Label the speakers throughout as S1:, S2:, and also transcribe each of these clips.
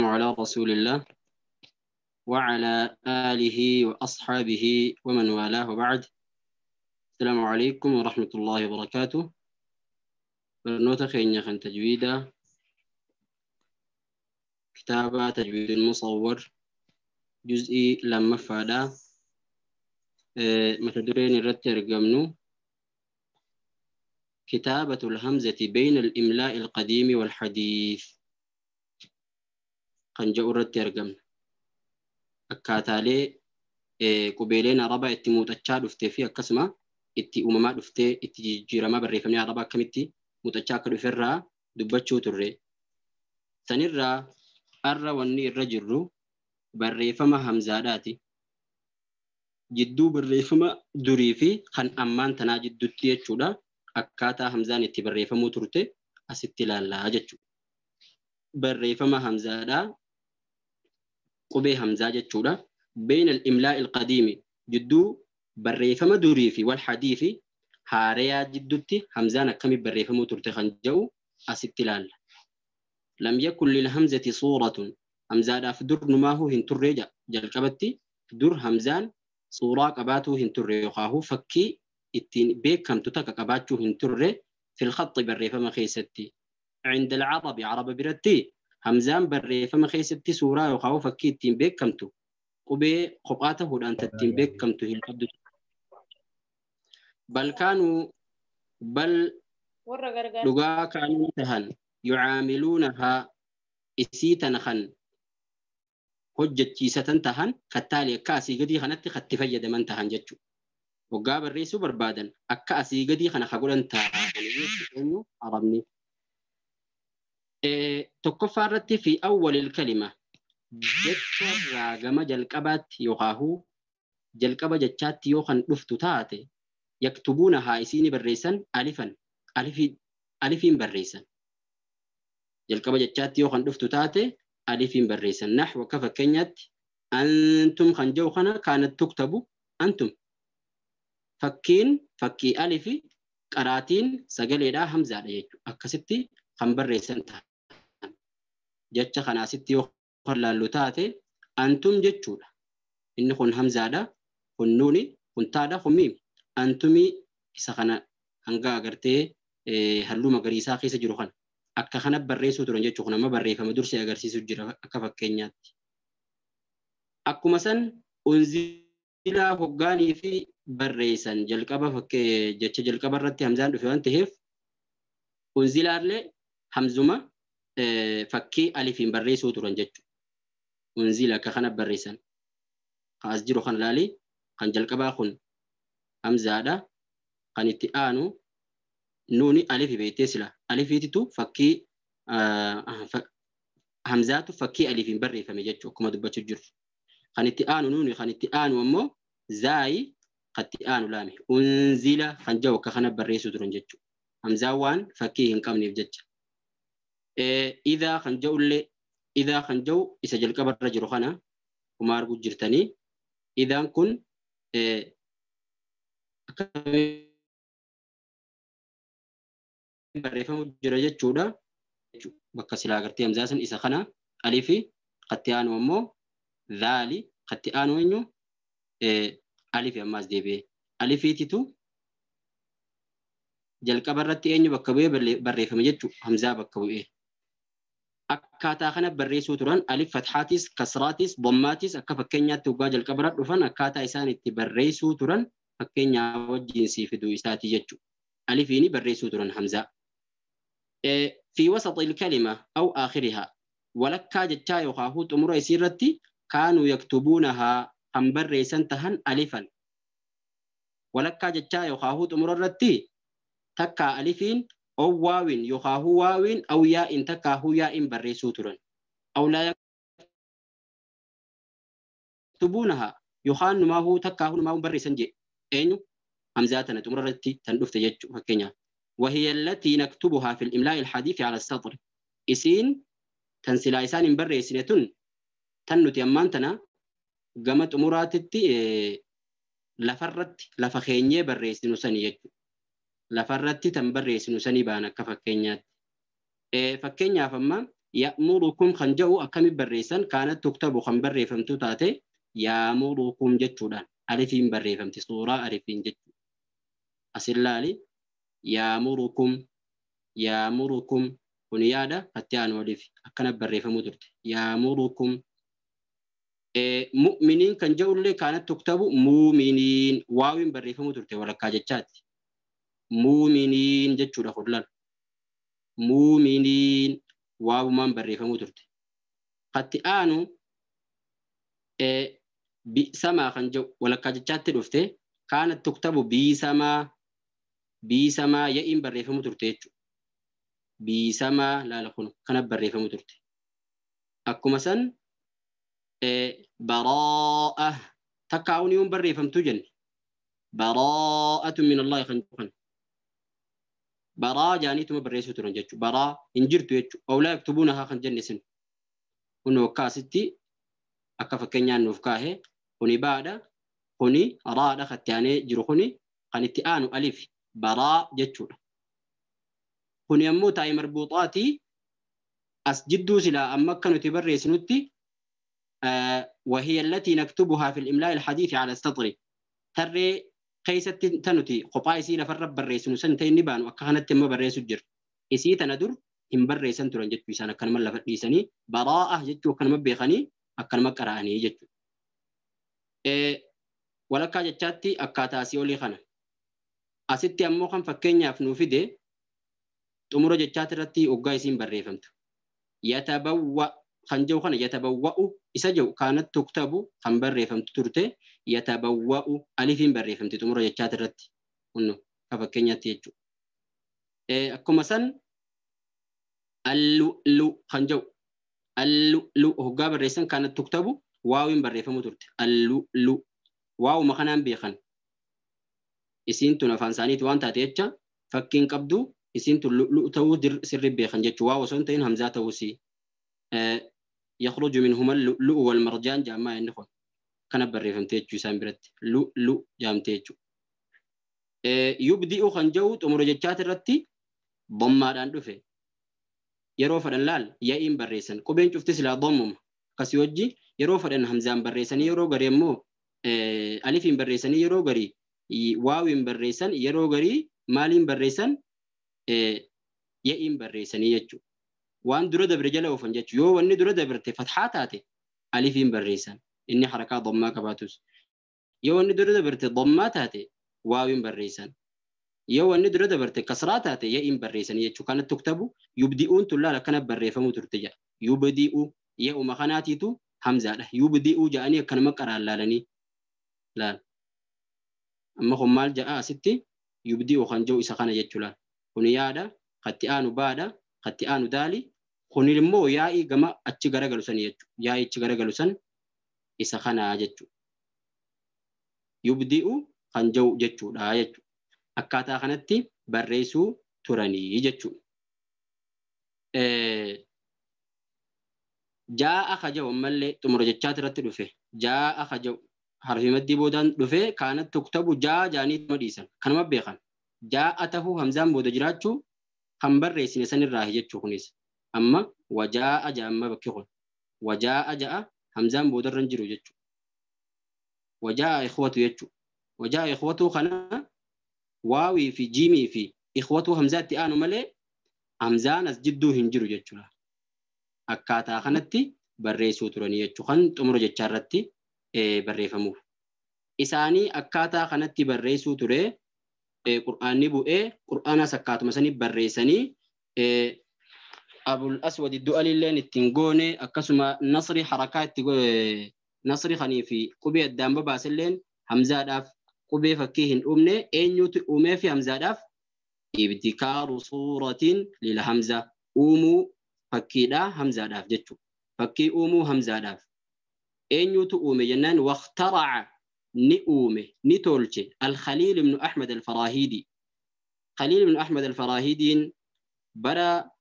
S1: على رسول الله وعلى آله وأصحابه ومن والاه بعد. السلام عليكم ورحمة الله وبركاته. برنوتا خينيا خن تجويدا كتابة تجويد المصور جزئي لما فادا متدرين الرتر قمنو كتابة الهمزة بين الإملاء القديم والحديث قنجأ الرتر قمن أكاتالي قبيلين عربة اتموتتشا دفتي فيها كسمة itti uumamaa dhuftee itti jijjiiramaa barreeffamni arabaa akkamitti muuxachaa akka dhuferraa dubbachuu turre. Sanirraa har'a wanni irra jirru barreeffama hamzaadhaati. Jidduu barreeffama durii fi kan ammaan tanaa jidduutti jechuudha. Akkaataa hamzaan itti barreeffamuu turte asitti ilaallaa jechuudha. Barreeffama hamzaadhaa qubee hamzaa jechuudha. Beeyna al-imlaa al-qadiimi jidduu barreeffama durii fi wal hadiisi haariyaa jidduutti hamzaan akkamii barreeffamuu turte kan jedhu asitti ilaalla. Lam yakun lil hamzati suuratun hamzaadhaaf dur numaahuu hin turre jalqabatti dur hamzaan suuraa qabaatuu hin turre yookaan fakkii ittiin beekamtu takka qabaachuu hin turre fil khaxxi barreeffama keessatti. Cinda al-arabi araba biratti hamzaan barreeffama keessatti suuraa yookaan fakkii ittiin beekamtu qubee kophaa ta'uudhaan ittiin beekamtu hin qabdu. بل كانوا بل لغا كانوا تهن يعاملونها إسيتن خن هجتشيسة تهن كالتالي كاسي قدي خنت خت من تهن جتشو وقاب الرئيس بربادا أكاسي قدي خن خقول تهن عربني تكفرت في أول الكلمة جتشو راقم جلقبات يقاهو جلقب جتشات يوخن لفتو تاتي يكتبونها إسيني بريسا ألفا ألفين بريسا جلقب جتشات يوخن دفتو تاتي ألفين بريسا نحو كفا كينيات أنتم خنجو خنا كانت تكتب أنتم فكين فكي ألفي قراتين سجل دا همزة أكستي خن بريسا جتش خنا ستي يوخن لالو تاتي أنتم جتشولا إن خن همزة دا خن نوني خن تادا خن ميم أنتمي isa kana hanga agartee halluu magariisaa keessa jiru kana akka kana barreessuu turan jechuun kun amma barreeffama dursee agarsiisuu jira akka fakkeenyaatti. Akkuma san unzilaa hoggaanii fi barreessan jalqaba fakkee jecha jalqaba irratti hamzaan dhufe waan ta'eef unzilaallee hamzuma fakkii alifiin barreessuu turan jechuudha. Unzila akka kana barreessan. As jiru kan laali kan jalqabaa kun hamzaadha kan itti aanu nuuni alifi beektee sila alifiititu fakkii hamzaatu fakkii alifiin barreeffame jechuudha akkuma dubbachuu jirru. Kan itti aanu nuuni kan itti aanu ammoo zaayi kan itti aanu laame unzila kan jedhu akka kana barreessuu turan jechuudha. Hamzaan waan fakkii hin qabneef jecha. Idaa kan jedhullee idaa kan jedhu isa jalqabarra jiru kana kuma arguu jirtanii idaan kun barreeffamu jira jechuudha. Bakka silaa agartee hamzaa san isa kana alifi qatti aanu ammoo dhaali qatti aanu eenyu alifi ammaas deebi'e. Alifiititu jalqaba irratti eenyu bakka bu'ee barreeffame jechuudha. Hamzaa bakka bu'ee. Akkaataa kana barreessuu turan alif fathaatis kasraatis dhammaatis akka fakkeenyaatti waggaa jalqaba irra dhufan akkaataa isaan itti barreessuu turan fakkeenyaa wajjin sii fiduu isaati jechuudha. Alifiini barreessuu turan hamzaa. في وسط الكلمة أو آخرها ولكا جتشا يخاهو تمر يسيرتي كانوا يكتبونها هم بريسن تهن ألفا ولكا جتشا يخاهو تمر الرتي تكا ألفين أو واوين يخاهو واوين أو ياء تكاهو ياء بريسو ترن أو لا يكتبونها يخان ما هو تكاهو ما هو بريسن جي أينو همزاتنا تمر الرتي تندفت جتشو فكينيا وهي التي نكتبها في الإملاء الحديث على السطر إسين تنسلا إسان بريسنتون تنوتي أمانتنا قامت أموراتي لفرت لفخيني بريسنو سني لفرت تنبريسنو سني بانا كفكينيات فكينيا فما Ya'murukum kan jedhu akkami barreessan kaanat tuktabu kan barreeffamtu taate yaamurukum jechuudhaan alifiin barreeffamti suuraa alifiin jechuudha. Asin laali yaamurukum yaamurukum kun yaada fatti aanu alifi akkana barreeffamuu turte yaamurukum. Mu'miniin kan jedhullee kaanat tuktabu muuminiin waawiin barreeffamuu turte walakkaa jechaatti. Muuminiin jechuudha kun muuminiin waawumaan barreeffamuu turte. Fatti aanu bisamaa kan jedhu walakkaa jechaatti dhufte kaanat tuktabu biisamaa biisamaa ya'iin barreeffamuu turte jechuudha. Biisamaa laala kun kana barreeffamuu turte. Akkuma san baraa'a takkaa'uun yoon barreeffamtuu jenne baraa'atu min Allahi kan jedhu kana. Baraa jaaniituma barreessuu turan jechuudha. Baraa hin jirtu jechuudha. Awlaa yaktubuunahaa kan jenne sin. Kun akkaasitti akka fakkeenyaan nuuf kaahe kuni baadha kuni raadha katti aanee jiru kuni kan itti aanu alif baraa jechuudha. Kuni ammoo taa'ee marbuuxaatii as jidduu silaa amma akka nuti barreessinutti وهي التي نكتبها في الإملاء الحديث على السطر ترى قيست تنتي قطاع سي لفر بريسن سنتين نبان وكانت تم بريس الجر إسي تندر هم بريسن ترن جت بيسان كان ملا فديسني براءة جت وكان مبيخني أكن مكراني جت ولكا جتاتي أكاتا سيولي خنا أستي أمو خن فكين يفنو في دي تمر جتات رتي أقايسين بريفمت يتبوأ خنجو خنا يتبوأ إسا جو كانت تكتب خن بريفمت ترتي يتبوأ ألفين بريفمت تمر جتات رتي إنه كفكين يتيجو أكما سن اللؤلؤ خنجو اللؤلؤ هو بريسن كانت تكتب واوين بريفمت ترتي اللؤلؤ واو مخنان بيخن isiin tun afaan isaaniitti waan taate jecha fakkiin qabdu isiin tun lu'lu'u ta'uu sirri beekan jechuu waa osoo hin ta'in hamzaa ta'uusi. Yakhruju minhuma lu'lu'u wal marjaan jaammaa inni kun kana barreeffamte jechuu isaan biratti lu'lu jaamte jechuu. Yubdi'u kan jedhu xumura jechaati irratti dammaadhaan dhufe yeroo fedhan laal ya'iin barreessan qubeen cufti silaa dammuma akkasii wajji yeroo fedhan hamzaan barreessanii yeroo garii immoo alifiin barreessanii yeroo garii waawiin barreessan yeroo garii maaliin barreessan ya'iin barreessanii jechuudha. Waan dura dabre jala oofan jechuudha. Yoo wanni dura dabrte fatxaa taate alifiin barreessan inni harakaa dammaa qabaatus. Yoo wanni dura dabrte dammaa taate waawiin barreessan. Yoo wanni dura dabrte kasraa taate ya'iin barreessanii jechuudha. Kanatti tuktabu yubdi'uun tullaal akkana barreeffamuu turte jedha. Yubdi'u ya'uma kanaatiitu hamzaadha. Yubdi'u jedhanii akkanuma qaraan laalanii laal. Amma kun maal ja'a asitti yubdi'u kan jiru isa kana jechuudha. Kun yaada katti aanu baadha katti aanu daali kun immoo yaa'ii gama achi garagalu san jechuudha. Yaa'ii achi garagalu san isa kana jechuudha. Yubdi'u kan jiru jechuudha jechuudha. Akkaataa kanatti barreessuu turanii jechuudha. Jaa'a ka jiru ammallee xumura jechaati irratti dhufe. Jaa'a ka jiru. Harfi maddii boodaan dhufee kaanat tuktabu jaa jaanii dhiisan kanuma beekan jaa'a tahuu hamzaan booda jiraachuu kan barreessine sanirraa jechuu kunis amma wajaa'a ja'a amma bakki kun wajaa'a ja'a hamzaan boodarra hin jiru jechuu wajaa'a ikhwatu jechuu wajaa'a ikhwatu kana waawii fi jiimii fi ikhwatu hamzaatti aanu malee hamzaan as jidduu hin jiru jechuudha. Akkaataa kanatti barreessuu turanii jechuu kan xumura jechaa irratti barreeffamuuf. Isaanii akkaataa kanatti barreessuu ture Qur'aanni bu'ee Qur'aanas akkaatuma sanii barreessanii Abul Aswad Du'alilleen ittiin goone akkasuma nasri harakaa itti nasri kanii fi qubee addaan babaasilleen hamzaadhaaf qubee fakkii hin uumne eenyutu uumee fi hamzaadhaaf ibtikaaru suuratiin lil hamza uumuu fakkiidhaa hamzaadhaaf jechuudha. Fakkii uumuu hamzaadhaaf. Eenyutu uume jennaan waqtara'a ni uume ni tolche Al-Khaliil ibn Ahmad Al-Farahidi. Khaliil ibn Ahmad Al-Farahidiin bara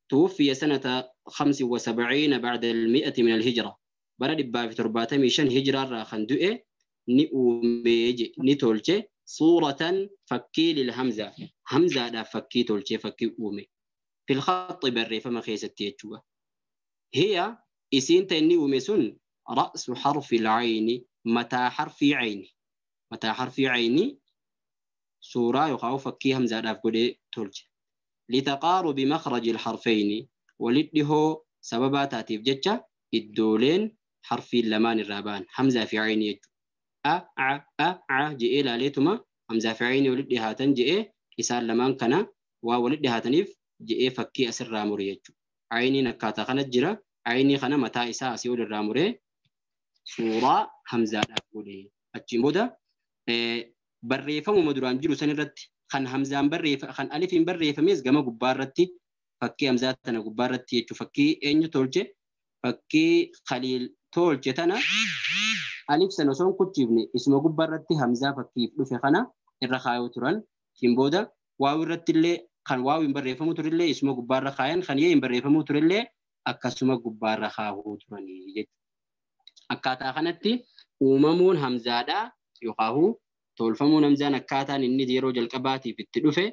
S1: توفي سنة 75 بعد 100 من الهجرة bara 175 هجرة irraa kan du'e ni uume ni tolche suuratan fakkii lil hamza hamzaadhaaf fakkii tolchee fakkii uume fil khaxi barreeffama keessatti jechuudha. Hiya isiin ta inni uume sun ra'su harfi alcayni mataa harfii cayni mataa harfii cayni suuraa yookaan fakkii hamzaadhaaf godhee tolche. Litaqaarubi makhraji alharfayni walitti dhihoo sababaa taatiif jecha iddooleen harfiin lamaan irraa ba'an hamzaa fi cayni jechuudha. A a a a je'ee ilaaleetuma hamzaa fi cayni walitti dhihaatan je'ee isaan lamaan kana waa walitti dhihaataniif je'ee fakkii asirraa mure jechuudha. Cayniin akkaataa kana jira. Caynii kana mataa isaa asii ol irraa muree suuraa hamzaadhaaf godhe. Achiin booda barreeffamuma duraan jiru san irratti kan hamzaan barreeffa kan alifiin barreeffames gama gubbaa irratti fakkii hamzaa tana gubbaa irratti jechuudha. Fakkii eenyu tolche? Fakkii Khaliil tolche tana alif sana osoo hin kuchiifne isuma gubbaa irratti hamzaa fakkiif dhufe kana irra kaayuu turan. Achiin booda waaw irratti illee kan waaw hin barreeffamu turellee isuma gubbaa irra kaayan kan yee hin barreeffamu turellee akkasuma gubbaa irra kaahuu turanii jechuudha. Akkaataa kanatti uumamuun hamzaadhaa yookaan tolfamuun hamzaan akkaataan inni yeroo jalqabaatiif itti dhufe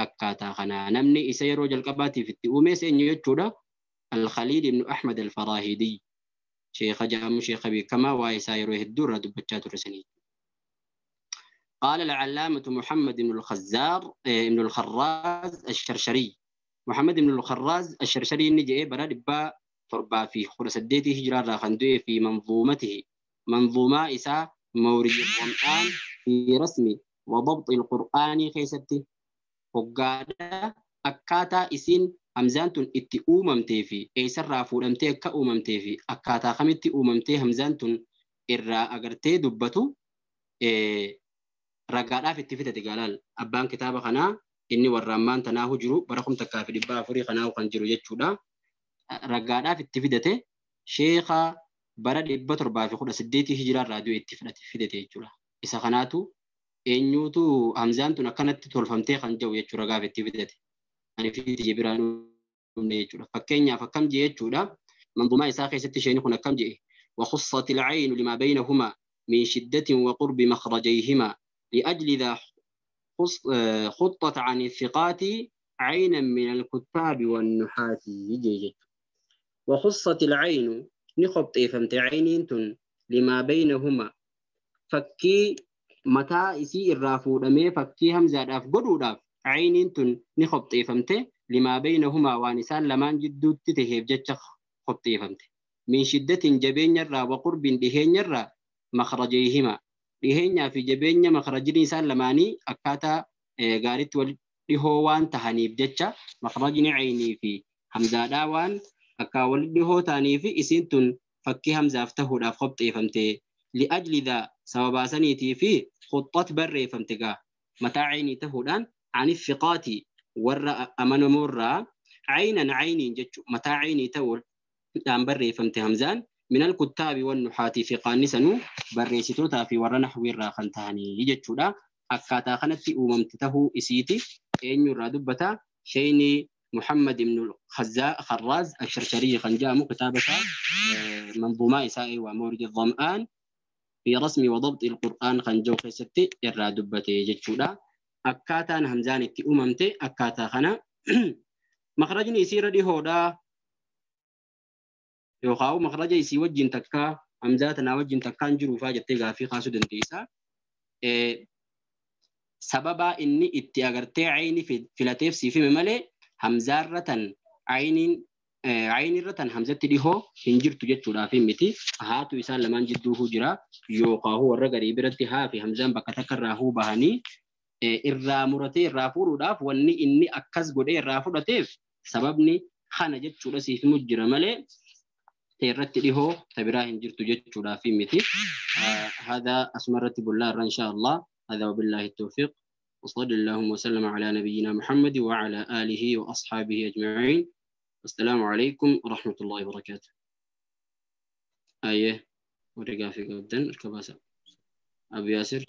S1: akkaataa kana namni isa yeroo jalqabaatiif itti uumes eenyu jechuudha. Al-Khaliil ibn Ahmad Al-Faraahidii sheekha jedhamu sheekha beekamaa waa'ee isaa yeroo hedduu irraa dubbachaa ture sanii. قال العلامة محمد بن الخزار بن الخراز الشرشري محمد بن الخراز الشرشري نجي برا دبا تربا في خرسديته هجرة راخندوي في منظومته منظومة إسا مورد الظمآن في رسم وضبط القرآن خيستي وقادة أكاتا إسين همزانتون إتي أوممتي في إيسر رافورمتي كأوممتي في أكاتا خمتي أوممتي همزانتون إرا أغرتي دبتو ragaadhaaf itti fidate gaalaal abbaan kitaaba kanaa inni warra ammaan tanaahu jiru bara 1404 kanaahu kan jiru jechuudha. Ragaadhaaf itti fidate sheekha bara 718 hijiraa raadiyoo itti fidate jechuudha. Isa kanaatu eenyuutu hamzaan tun akkanatti tolfamtee kan jiru jechuudha ragaaf itti fidate. Ani fi biraan dhumne jechuudha. Fakkeenyaaf akkam jee jechuudha. Manzumaa isaa keessatti isheen kun akkam jee وخصت العين لما بينهما من شدة وقرب مخرجيهما لأجل ذا خطت عن الثقات عينا من الكتاب والنحاة يجيجت وخصت العين نخبط فهمت عينين لما بينهما فكي متى إسي الرافو دمي فكي همزة داف قدو داف عينين نخبط فهمت لما بينهما وانسان لمان جدو تتهيب جتش خبط فهمت من شدة جبين الرا وقرب دهين الرا مخرجيهما dhiheenyaa fi jabeenya makrajni isaan lamaanii akkaataa gaariitti wal dhihoo waan tahaniif jecha makrajni caynii fi hamzaadhaa waan akka wal dhihoo ta'anii fi isiin tun fakkii hamzaaf tahuudhaaf qopheeffamte li'ajli dhaa sababaa saniitii fi khuxxat barreeffamte gaa mataa caynii tahuudhaan ani fiqaati warra amanamoorraa caynan cayniin jechu mataa caynii ta'uudhaan barreeffamte hamzaan من الكتاب والنحاة في قانسنو بريستوتا في ورنا حوير خنتاني يجتشودا أكاتا خنتي أممتته إسيتي إن يرادبتا شيني محمد بن الخراز الشرشري خنجام كتابة منظومة إسائي ومورد الظمآن في رسم وضبط القرآن خنجو خيستي إرادبتي يجتشودا أكاتا همزان تي أممتي أكاتا خنا مخرجني يسير دي هودا yookaan makhraja isii wajjin takka hamzaa tanaa wajjin takkaan jiruufaa jettee gaaffii kaasuu dandeessa. Sababa inni itti agartee ayni filateef siif hime malee hamzaarra tan ayniirra tan hamzatti dhihoo hin jirtu jechuudhaaf miti. Haatu isaan lamaan jidduu jira yookaan warra garii biratti haa fi hamzaan bakka takka irraa huu bahanii irraa muratee irraa fuudhuudhaaf wanni inni akkas godhee irraa fudhateef sababni kana jechuudha siif himu jira malee irratti dhihoo tabiraa hin jirtu jechuudhaaf miti. هذا أسمرت بالله إن شاء الله. هذا وبالله التوفيق وصلى اللهم وسلم على نبينا محمد وعلى آله وأصحابه أجمعين. السلام عليكم ورحمة الله وبركاته. آية ورقا في قدن الكباسة أبو ياسر.